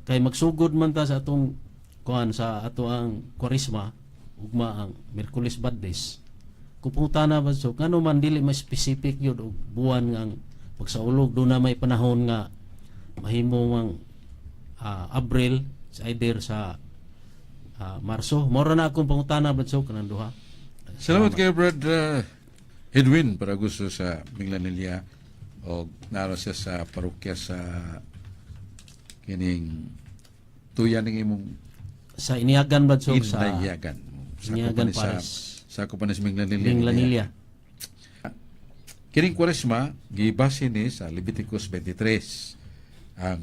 Kay magsugod man ta sa atong kuan, sa ato ang Kwaresma, ugma ang Miyerkules Badles. Kung pangutana ba, so ngano man dili mas specific yun og buwan nga ang pagsaulog? Do na may panahon nga mahimo mang Abril sa either sa Marso. Mora na akong pangutana ba, so kanang duha. Salamat kay Brad Edwin Paraguso sa Minglanilla o naro siya sa parokya sa kining tuya ning imong Sa Iniagan ba, so sa Inayagan. Inayagan sa Pares. Sa pa ni sa Minglanilla. Minglanilla. Kining Kwaresma gibase ni sa Leviticus 23, ang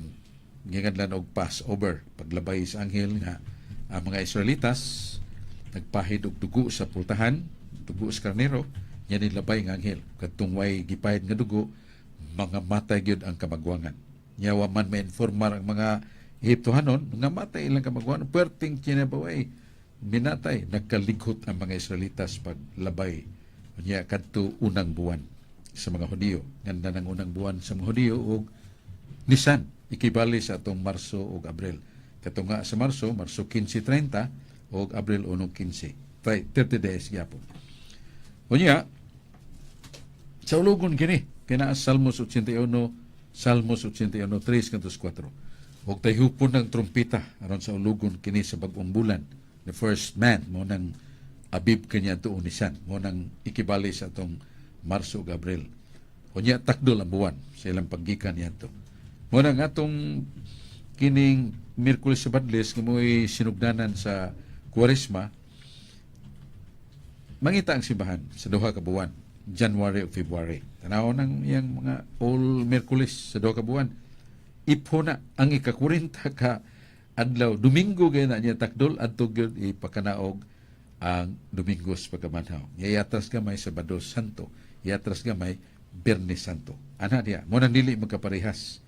giganlan og Passover, paglabay sa anghel nga ang mga Israelitas nagpahid og dugo sa pultahan, dugo sa karnero, yan nilabay nga anghel. Kadtong way gipahid nga dugo, mga matay gyud ang kamagwangan. Nya wa man ma-informar ang mga Ehiptohanon nga matay ilang kamagwangan. Perting kinabaway minatay, nagkalighot ang mga Israelitas paglabay. Unya kadto unang buwan sa mga Hudiyo. Ganda ng unang buwan sa mga Hudiyo og Nisan, ikibali sa atong Marso ug Abril. Kato nga sa Marso, Marso 15:30 ug Abril 1:15. 30 days gyapon. Unya, sa ulogon kini, kina Salmos 81, Salmos 81, 3 kantos 4. Og tayhupon ng trumpita aron sa ulogon kini sa bag-ong bulan, the first month, mo nang Abib kanya tuon Nisan, mo nang ikibali sa atong Marso ug Abril. Unya takdol ang buwan sa ilang paggikan niadto. Mo nang atong kining Miyerkules sa Badles nga mo'y sinugdanan sa Kuwaresma, mangita ang simbahan sa duha ka buwan, January o February. Tanaw ng iyang mga all Miyerkules sa duha ka buwan. Ipho na ang ika-40 ka adlaw, Domingo gay na niya takdol, adto gyud ipakanaog ang Domingo sa Pagkabanhaw. Iatras gamay Sabado Santo, iatras gamay Biyernes Santo. Ana diya, mo nang dili magkaparehas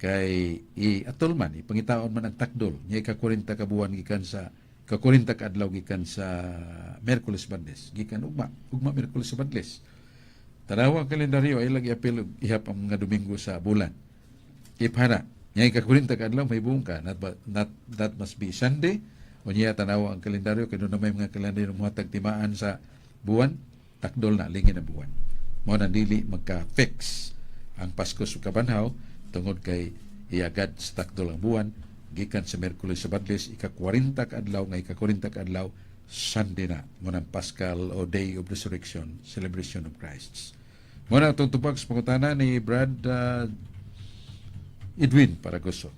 kay iatol man, ipangitaon man ang takdol niya, ika-40 ka buwan gikan sa ka-40 ka adlaw gikan sa Miyerkules Badles, gikan ugma, ugma Miyerkules sa Badles. Tanawa ang kalendaryo ay lagi apil og ihap ang mga Domingo sa bulan. Iphana niya ika-40 ka adlaw may buong ka, not, not that must be Sunday. Unya tanawa ang kalendaryo kay doon na may mga kalendaryo muhatag timaan sa buwan, takdol na lingin ang buwan. Mo na dili magka-fix ang Pasko sa Kabanhaw tungod kay iagad sa takdol ang buwan gikan sa Miyerkules sa Badles, ika-40 ka adlaw nga ika-40 ka adlaw Sunday na mo ng Paschal o Day of Resurrection celebration of Christ. Mo na itong tubag sa pangutana ni Brad Edwin Paragoso.